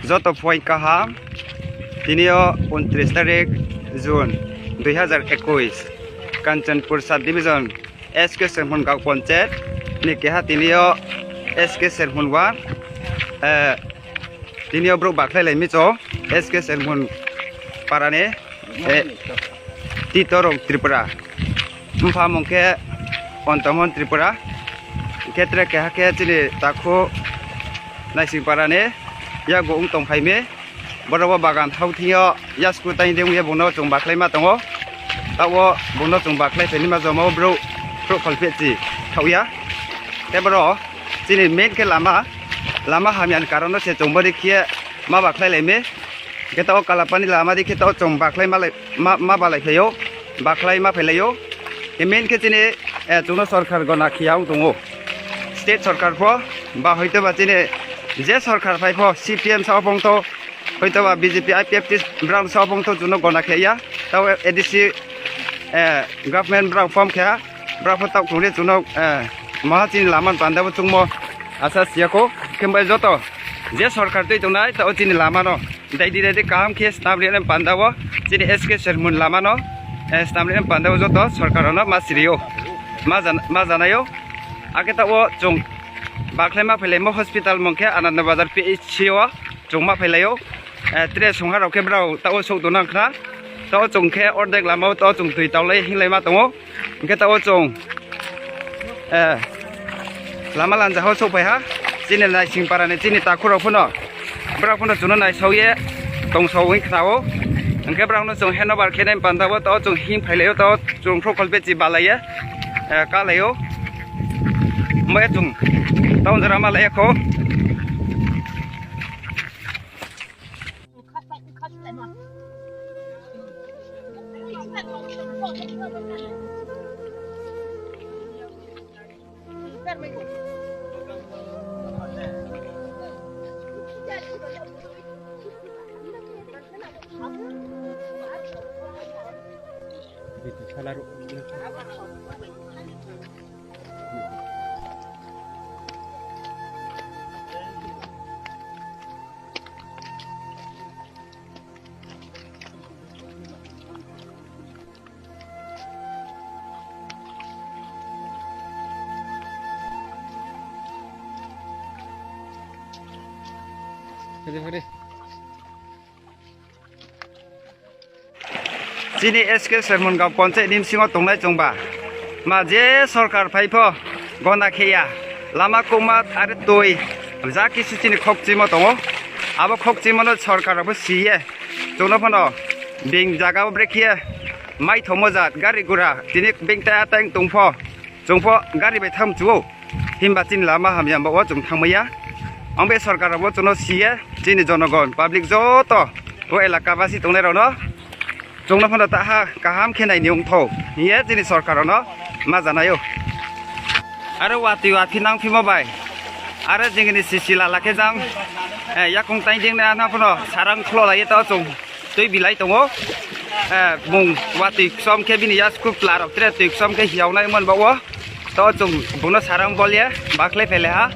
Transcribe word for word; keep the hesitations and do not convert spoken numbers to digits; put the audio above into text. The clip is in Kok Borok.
Joto point kaham, tinio untris tarik June dui hazar ekuis, Kanchanpur sub division S K Sermon Gao Panchayat ni keha tinio S K Sermon one, eh, tinio borok bakhlai lai micho S K Sermon parani, eh, Titorong Tripura. Bupha mung khe Ontomon Tripura. Khe tre keha khe chini takhu Naising parani yago wng tong phaimi. Borok bo bagan hau thwngyo yasku tai de wngya bono chwng bakhlai ma tongo. Tabo bono chwng bakhlai phaini ma jomo bro pro kholphe chi thauya. Tei boro chini main khe lama, lama hamya ni karon no se chwng bari khe ma bakhlai laimi. Khe tabo kalapani lama di khe tabo chwng bakhlai ma lai, ma, ma balai phaio, bakhlai ma phailaio. Khe main khe chini, eh, chwngno sorkar gona khiya wng tongo. State sorkar pho ba hoito ba chini je sorkar phai pho C P M sa phongtho, hoito ba B J P I P F T brang sa phongtho chwngno gona khiya. Tabo A D C, eh, government brang form khiya, brang pho tok thungri chwngno, eh, maha chini lama panda bo chwngmo asa siyako. Khe bai joto je sorkar twi tongnai tabo chini lama no. Daidi daidi kaham khe snam rina panda o chini S K Sermon lama no, eh, snam rina panda o joto sorkar no ma sirio, ma jan-, ma janaio. Ake ta o chwng bakhlai ma phailaimo hospital mung khe Ananda Bazar P H C o chwng ma phailaio. Eh, tre songha rok khe brao ta o sok dona khna. Ta o chwng khe ordek lama o ta o chwng twi taulai hinglai ma tongo. Hingke ta o chwng, eh, lama lanja ho sok phai ha. Chini Naising para ni chini takhu rok phano, borok phano chwngno naisao ye tong sao wng khna o. Hingke borok no chwng handover khe nai panda o, ta o chwng him phai lai o, ta o chwng phro kholpe chi balai ye, eh, ka lai o. Mo ya chwng ta o jora ma lai ya kho. Chini S K Sermon Gao Panchayat ni bisingo tongnai chwngba. Ma je sorkar phai pho gona khe ya. Lama kungma are twi ja kisu chini khok chimo tongo. Abo khok chimo no sorkar rok bo si ye. Chwngno phano bing jaga o brekhe mai thomo jat gari gura tini bing ta tang tong pho. Chwng pho gari bai tham chuo. Himba chini lama hamya ba o chwng thang maya. Ang be sorkar rok bo chwngno si ye chini jonogon public joto o elaka basi tongnai rok no. Chwngno phano ta ha kaham khe nai ni wngtho. Hiye chini sorkar rok no ma janaio. Aro watwi watwi nang phimo bai. Aro jingni sisi lala khe jang, eh, yakung taing ding na phano sarang khlo lai to chwng twi bilai tongo. Eh, bung watwi ksom khe bini yasku pla rok tre twi ksom khe hiyawnai mon bawo. To chwng bungno sarang bol ye bakle phele ha.